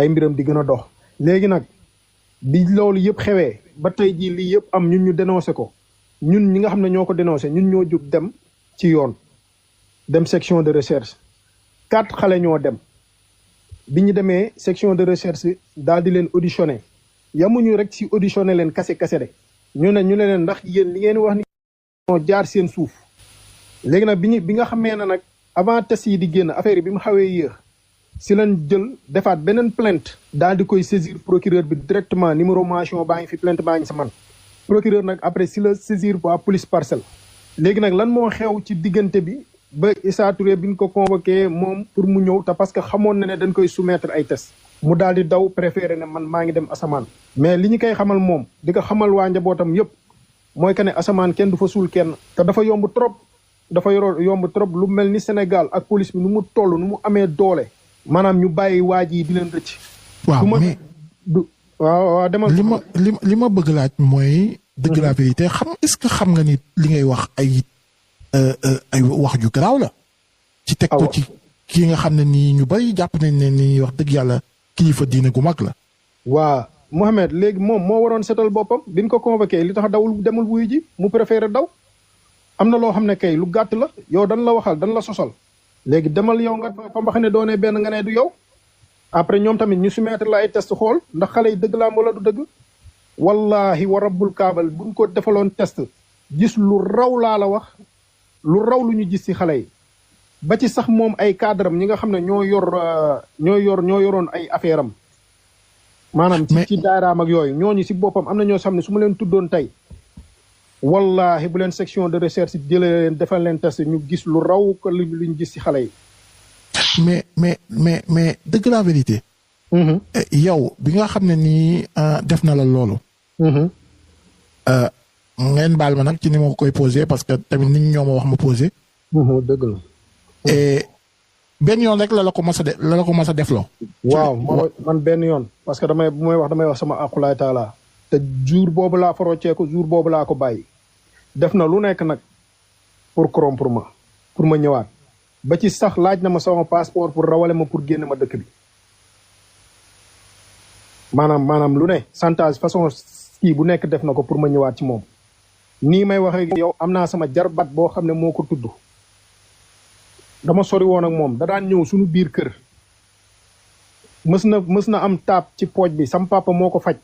ay mbiram di gën a dox léegi nag bi loolu yëpp xewee ba tey jii lii yëpp am ñun ñu dénoncé ko ñun ñi nga xam ne ñoo ko dénoncé ñun ñoo jóg dem ci yoon dem section de recherche 4 xale ñoo dem bi ñu demee section de recherche daal di leen auditionné yamuñu rek ci auditionné leen kase de ñu ne leen ndax yéen li ngeen wax ni moo jaar seen suuf léegi nag bi nga xamee ne nag avant test yi di génn affaire yi bi mu xawee yéex si lañ jël defaat beneen plainte daal di koy saisir procureur bi directement numéro mention baa ngi fi plainte baa ngi sa man procureur nag après si la saisir waa police parcelle léegi nag lan moo xew ci diggante bi ba Issa Touré bi ñu ko convoqué moom pour mu ñëw te parce que xamoon na ne dañ koy soumettre ay test mu daal di daw préféré ne man maa ngi dem asamaan mais li ñu koy xamal moom di ko xamal waa njabootam yëpp mooy que ne asamaan kenn du fa suul kenn te dafa yomb trop lu mel ni Sénégal ak police bi nu mu toll nu mu amee doole maanaam ñu bàyyi waaj yi di leen rëcc. waaw mais waaw demal. li ma bëgg laaj mooy. dëgg la vérité est-ce que xam nga ni li ngay wax ay wax ju garaaw la. ci teg ko ci kii nga xam ne nii ñu bari jàpp nañ ne ni wax dëgg yàlla kilifa diine gu mag la. waa Mohamed léegi moom moo waroon setal boppam bi ñu ko convoqué li tax demul wuyu ji mu préféré daw. am na loo xam ne kay lu gàtt la yow dan la waxal dan la sosal léegi demal yow nga ko mbax ne doonee benn nga ne du yow après ñoom tamit ñu soumettre la ay test xool ndax xale yi dëgg laa wala du dëgg wallahi wa rabbul kaabal buñ ko defaloon test gis lu raw laa la wax lu raw lu ñu gis ci xale yi ba ci sax moom ay cadre am ñi nga xam ne ñoo yoroon ay affaire am maanaam ci daaraam ak yooyu ñooñu ci boppam am na ñoo xam ne su ma leen tuddoon tey wallahi bu leen section de recherche jëlee leen defal leen test ñu gis lu raw ko luñ gis ci xale yi. mais dëgg la vérité. yow bi nga xam ne nii def na la loolu. ngeen baal ma nag ci ni ma koy posé parce que tamit nit ñi ñoo ma wax ma posé. dëgg la. benn yoon rek la ko mas a defloo. waaw man benn yoon parce que bu may wax sama aqulaay taala te jour boobu laa farocee ko jour boobu laa ko bàyyi. def na lu nekk nag pour corrompre ma pour ma ñëwaat ba ci sax laaj na ma sama passeport pour rawale ma pour génne ma dëkk bi maanaam lu ne chantage façon kii bu nekk def na ko pour ma ñëwaat ci moom nii may waxee yow am naa sama jarbat boo xam ne moo ko tudd dama sori woon ak moom da daan ñëw suñu biir kër mës na am taab ci pooj bi sam papa moo ko faj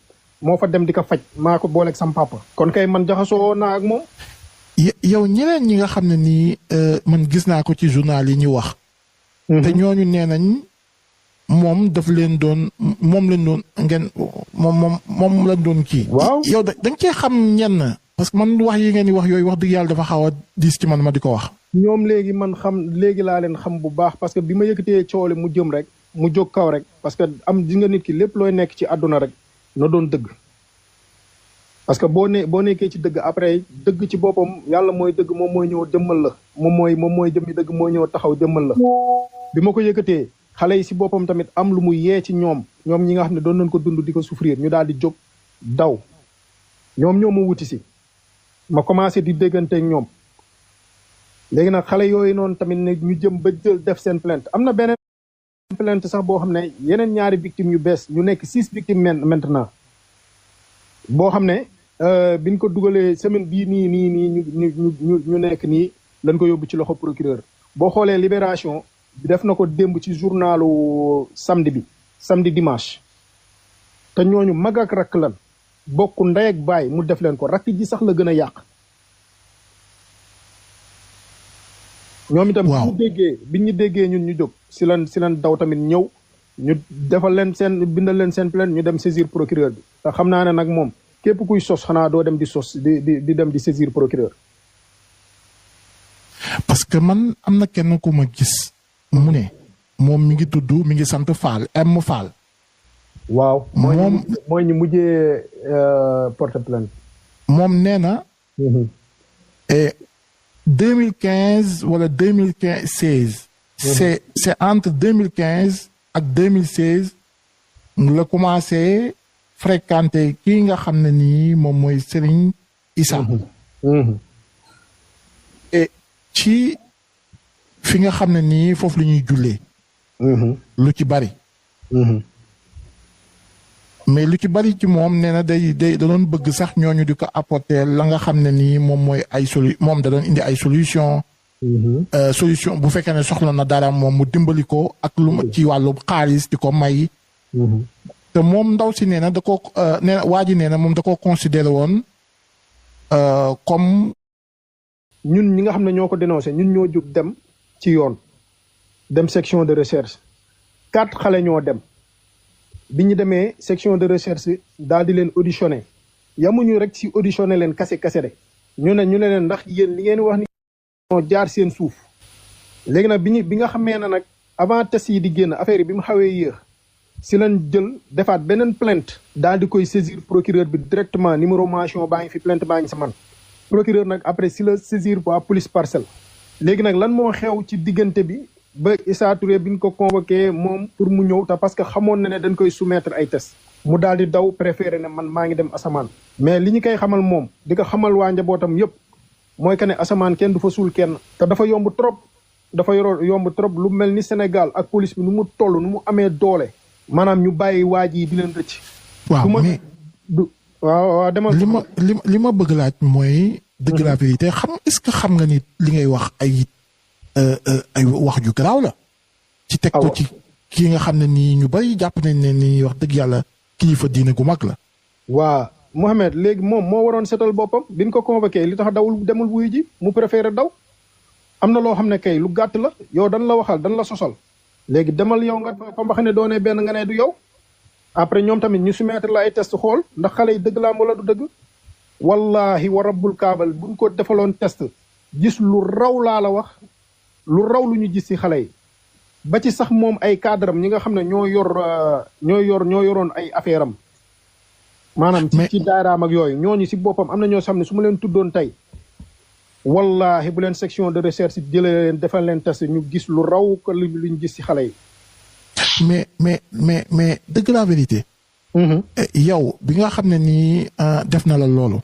moo fa dem di ko faj maa ko booleeg sam papa kon kay man jaxasoo naa ak moom. yow ñeneen ñi nga xam ne nii man gis naa ko ci journal yi ñu wax. te ñooñu nee nañ moom daf leen doon moom lañ doon kii. waaw yow da nga cee xam ñenn. parce que man wax yi ngeen di wax yooyu wax dëgg yàlla dafa xaw a diis ci man ma di ko wax. ñoom léegi laa leen xam bu baax parce que bi ma yëkkatee coole mu jëm rek mu jóg kaw rek parce que di nga nit ki lépp looy nekk ci àdduna rek. na doon dëgg parce que boo nekkee ci dëgg après dëgg ci boppam yàlla mooy dëgg moom mooy ñëw jëmmal la moom mooy jëmmi dëgg mooy ñëw taxaw jëmmal la bi ma ko yëkkatee xale yi si boppam tamit am lu mu yee ci ñoom ñi nga xam ne doon nañ ko dund di ko souffrir ñu daal di jóg daw ñoom ñoo ma wuti si ma commencé di dégganteeg ñoom léegi nag xale yooyu noonu tamit ne ñu jëm ba jël def seen plainte am na beneen plainte sax boo xam ne yeneen ñaari victimes yu bees ñu nekk 6 victimes maintenant boo xam ne biñ ko dugalee semaine bii nii ñu nekk nii lañ ko yóbbu ci loxo procureur boo xoolee Libération bi def na ko démb ci journalu samedi dimanche te ñooñu mag ak rakk lan bokk ndey ak baay mu def leen ko rakk ji sax la gën a yàq ñoom itam bi ñu déggee ñun ñu jóg si lan daw tamit ñëw ñu defal leen bindal leen seen plainte ñu dem saisir procureur bi te xam naa ne nag moom képp kuy sos xanaa doo dem di sos di dem di saisir procureur. parce que man am na kenn ku ma gis mu ne moom mi ngi sant Fall M Fall. waaw mooy ñu mujjee porte plainte. moom nee na. 2015 wala 2016. c'est entre 2015 ak 2016 la commencé fréquenter kii nga xam ne nii moom mooy Serigne Issa. et ci fi nga xam ne nii foofu la ñuy jullee. lu ci bari. mais lu ci bari ci moom nee na day da doon bëgg sax ñooñu di ko apporter la nga xam ne nii moom mooy ay moom da doon indi ay solution solution bu fekkee ne soxla na dara moom mu dimbali ko ak lu ci wàllu xaalis di ko may. te moom ndaw si nee na da ko nee na waa ji nee na moom da ko considéré woon comme. ñun ñi nga xam ne ñoo ko dénoncé ñun ñoo jóg dem ci yoon dem section de recherche 4 xale ñoo dem bi ñu demee section de recherche daal di leen auditionné yamuñu rek ci auditionné leen kase de ñu ne leen ndax yéen li ngeen wax ni ñoo jaar seen suuf léegi nag bi nga xamee ne nag avant test yi di génn affaire yi bi mu xawee yéex si lañ jël defaat beneen plainte daal di koy saisir procureur bi directement numéro mention baa ngi fi plainte baa ngi sa man procureur nag après si la saisir waa police parcelle léegi nag lan moo xew ci diggante bi ba Issa Touré bi ñu ko convoqué moom pour mu ñëw te parce que xamoon na ne dañ koy soumettre ay test mu daal di daw préféré ne man maa ngi dem asamaan mais li ñu koy xamal moom di ko xamal waa njabootam yépp mooy que ne asamaan kenn du fa suul kenn te dafa yomb trop yomb trop lu mel ni Sénégal ak police bi nu mu toll nu mu amee doole maanaam ñu bàyyi waaj yi di leen rëcc. waaw mais waaw demal. li ma bëgg laaj mooy. dëgg la vérité est-ce que xam nga ni li ngay wax ay wax ju garaaw la. ci teg ko ci kii nga xam ne nii ñu bari jàpp nañ ne ni wax dëgg yàlla kilifa diine gu mag la. waa Mohamed léegi moom moo waroon setal boppam bi ñu ko convoqué li tax dawul demul wuyu ji mu préféré daw. am na loo xam ne kay lu gàtt la yow dañ la waxal dañ la sosal. léegi demal yow nga comme wax ne doonee benn nga ne du yow. après ñoom tamit ñu soumettre la ay test xool ndax xale yi dëgg la am wala du dëgg. wallahi wa rabbul kaabal buñ ko defaloon test gis lu raw laa la wax lu raw lu ñu gis ci xale yi ba ci sax moom ay cadre am ñi nga xam ne ñoo yoroon ay affaire am maanaam ci daaraam ak yooyu ñooñu ci boppam am na ñoo xam ne su ma leen tuddoon tey wallahi bu leen section de recherche jëlee leen defal leen test ñu gis lu raw ko lu ñu gis ci xale yi mais dëgg la vérité yow bi nga xam ne nii def na la loolu.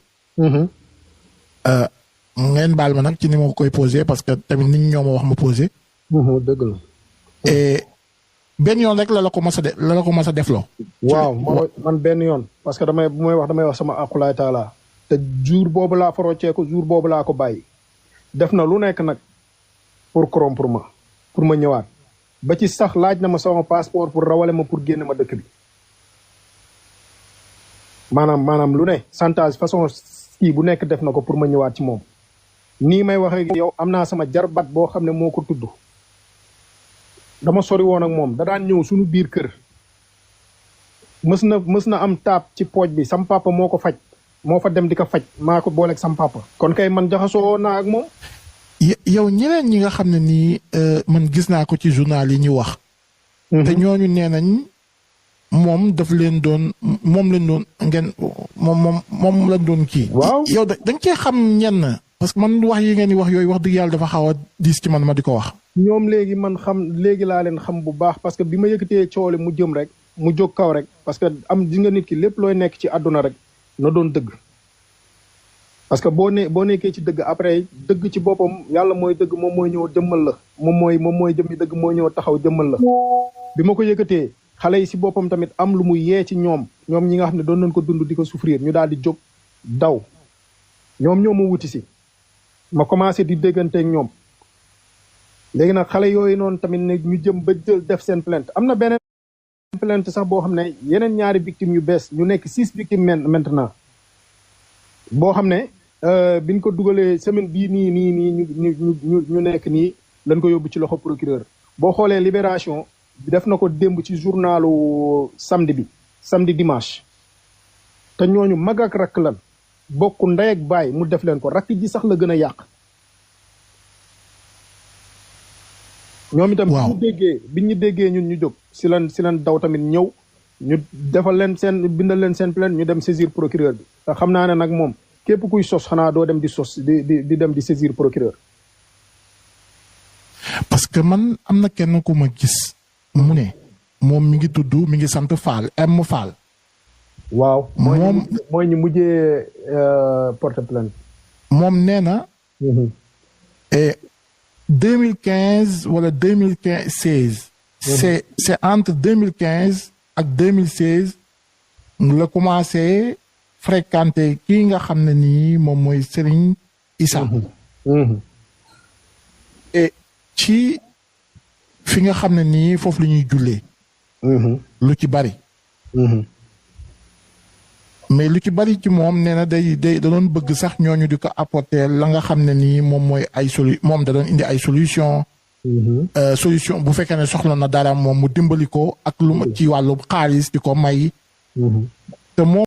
ngeen baal ma nag ci ni ma koy posé parce que tamit nit ñoo ma wax ma posé. dëgg la. benn yoon rek la ko mas a def loo. waaw man benn yoon parce que damay wax sama aqulaay taala te jour boobu laa farocee ko jour boobu laa ko bàyyi. def na lu nekk nag pour corrompre ma pour ma ñëwaat ba ci sax laaj na ma sama passeport pour rawale ma pour génn ma dëkk bi. maanaam lu ne chantage façon kii bu nekk def na ko pour ma ñëwaat ci moom nii may waxee yow am naa sama jarbat boo xam ne moo ko tudd dama sori woon ak moom da daan ñëw suñu biir kër mës na am taab ci pooj bi sam papa moo ko faj moo fa dem di ko faj maa ko booleeg sam papa kon kay man jaxasoo naa ak moom yow ñeneen ñi nga xam ne nii man gis naa ko ci journal yi ñu wax te ñooñu nee nañ moom daf leen doon moom lañ doon ngeen moom lañ doon kii. waaw yow da nga cee xam ñenn. parce que man wax yi ngeen di wax yooyu wax dëgg yàlla dafa xaw a diis ci man ma di ko wax. ñoom léegi laa leen xam bu baax parce que bi ma yëkkatee coole mu jëm rek mu jóg kaw rek parce que am di nga nit ki lépp looy nekk ci àdduna rek na doon dëgg. parce que boo nekkee ci dëgg après dëgg ci boppam yàlla mooy dëgg moom mooy ñëw jëmmal la moom mooy jëmmi dëgg mooy ñëw taxaw jëmmal la bi ma ko yëkkatee. xale yi si boppam tamit am lu mu yee ci ñoom ñi nga xam ne doon nañ ko dund di ko souffrir ñu daal di jóg daw ñoom ñoo ma wuti si ma commencé di dégganteeg ñoom léegi nag xale yooyu noonu tamit ne ñu jëm ba jël def seen plainte am na beneen plainte sax boo xam ne yeneen 2 victimes yu bees ñu nekk 6 victimes maintenant boo xam ne biñ ko dugalee semaine bii nii ñu nekk nii lañ ko yóbbu ci loxo procureur boo xoolee Libération def na ko démb ci journalu samedi dimanche te ñooñu mag ak rakk lan bokk ndey ak baay mu def leen ko rakk ji sax la gën a yàq. ñoom itam bi ñu déggee ñun ñu jóg si lan daw tamit ñëw ñu defal leen bindal leen seen plainte ñu dem saisir procureur bi te xam naa ne nag moom képp kuy sos xanaa doo dem di sos di dem di saisir procureur. parce que man am na kenn ku ma gis. mu ne moom mi ngi sant Fall M Fall. waaw mooy ñu mujjee porte plainte. moom nee na. 2015 wala 2016. c'est entre 2015 ak 2016 la commencé fréquenter kii nga xam ne nii moom mooy Serigne Issa. et ci fi nga xam ne nii foofu la ñuy jullee. lu ci bari. mais lu ci bari ci moom nee na da doon bëgg sax ñooñu di ko apporter la nga xam ne nii moom mooy ay moom da doon indi ay solution solution bu fekkee ne soxla na dara moom mu dimbali ko ak lu ci wàllu xaalis di ko may. te moom